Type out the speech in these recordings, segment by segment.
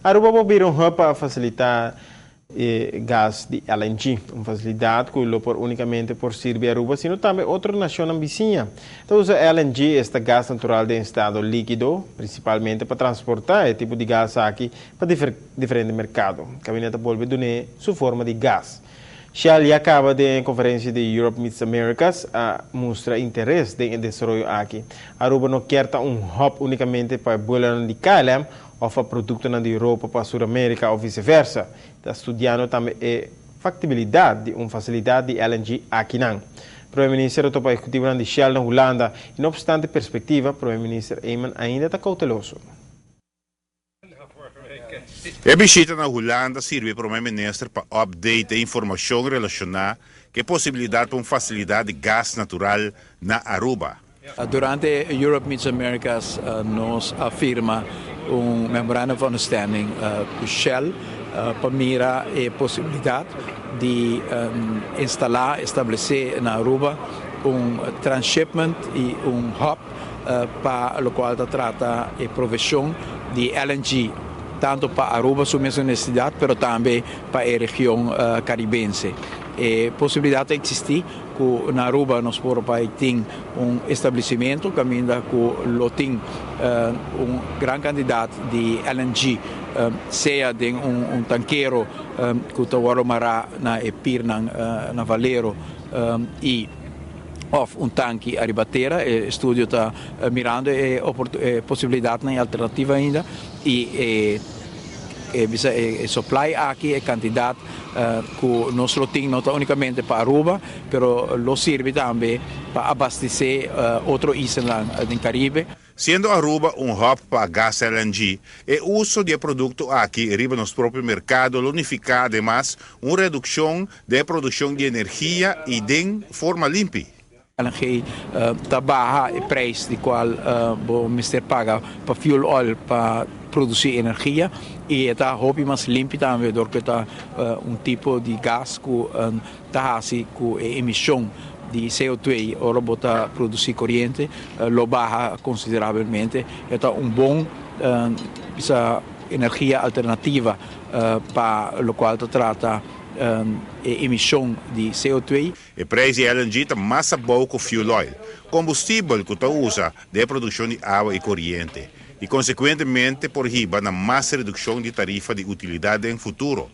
Aruba por bira un hub pa facilita e gas di LNG, un facilidad cu lo por unicamente por sirbi Aruba, sino tambe otro nacion bisiña. Ta usa LNG, esta gas natural den estado likido, principalmente pa transporta e tipo di gas aki pa diferente mercado. Gabinete a bolbe duna su forma di gas. Shell a caba di conferencia di Europe Meets Americas a mustra interes den desaroyo aki. Aruba no kier ta un hub unicamente pa vuelo di KLM of pa producto di Europa pa Sur America of viceversa. Ta studiando tambe e factibilidad di un facilidad di LNG akinan. Prome Minister a topa ehecutivo di Shell na Hulanda y, no obstante perspectiva, Prome Minister Eman ainda ta cauteloso. E bishita na Hulanda a sirbi Prome Minister pa update informacion relaciona cu e posibilidad pa un facilidad di gas natural na Aruba. Durante Europe Meets Americas nos a firma un Memorandum of Understanding cu Shell pa mira e posibilidad di instala, establece na Aruba un transshipment y un hub pa locual ta trata e provision di LNG tanto pa Aruba su mes necesidad, pero tambe pa e region Caribense. E posibilidad ta existi cu na Aruba nos por tin un establecimento caminda cu lo tin un gran cantidad di LNG, sea di un tankero cu ta mara na e pier na Valero y of un tanki ariba tera. E estudio ta mirando e posibilidad y alternativa ainda y e supply aki, e cantidad cu nos lo tin no unicamente pa Aruba, pero lo sirbi tambe pa abastece otro isla den Caribe. Siendo Aruba un hub pa gas LNG, e uso di e producto aki riba nos propio mercado lo significa ademas un reduccion di produccion di energia y di forma limpi. LNG ta baha e prijs di cual bo mester paga pa fuel oil pa produci energia y ta hopi mas limpi tambe, pasobra ta un tipo di gas cu ta hasi cu emision di CO2 ora bo ta produci coriente lo baha considerablemente. Ta un bon energia alternativa pa locual ta trata emision di CO2. E prijs di LNG ta mas abou cu fuel oil, combustibel cu ta usa den produccion di awa y coriente, y consecuentemente por hiba na mas reduccion di tarifa di utilidad den futuro.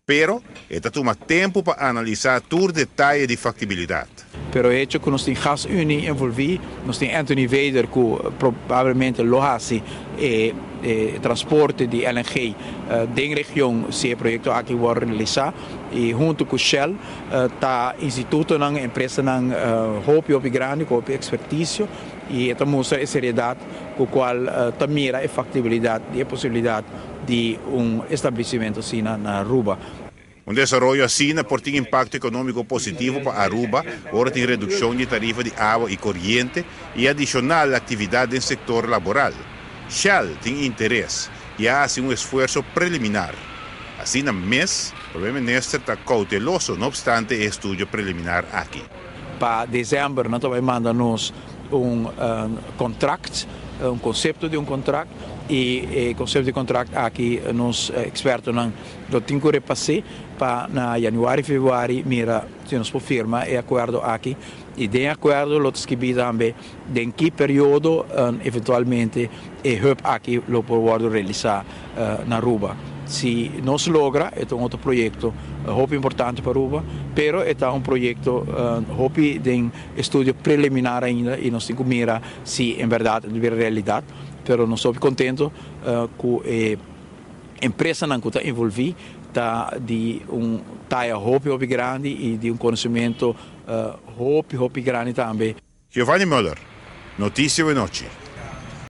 Pero ta tuma tempo pa analisa tur detaye di factibilidad. Pero e hecho cu nos tin Gasunie envolvi, nos tin Anthony Veder cu probablemente lo haci e transporte di LNG den region si e proyecto aki wordo realisa, y hunto cu Shell, ta institutonan, empresanan hopi hopi grandi cu hopi experticio y ta mustra e seriedad cu cual ta mira e factibilidad y e posibilidad di un establecimento asina na Aruba. Un desaroyo asina por tin impacto economico positivo pa Aruba, ora tin reduccion di tarifa di awa y coriente y adicional actividad den sector laboral. Shell tin interes y a haci un esfuerso preliminar. Asina mes, e Prome Minister ta cauteloso, no obstante e estudio preliminar aki. Pa december, nos ta bay manda nos un contract, un concepto di un contract, y e concepto di contract aki nos expertonan lo tin cu repasa pa na januari, februari mira si nos por firma e acuerdo aki, y den acuerdo lo skirbi tambe den ki periodo eventualmente e hub aki lo por wordo realisa na Aruba. Si nos logra, e ta un otro proyecto hopi importante pa Aruba, pero ta un proyecto hopi di estudio preliminar ainda y nos tin cu mira si en berdad ta realidad, pero nos ta contento cu e empresanan cu ta envolvi ta di un taya hopi hopi grandi y di un conocimento hopi hopi grandi tambe. Giovanni Muller, Noticia Anochi.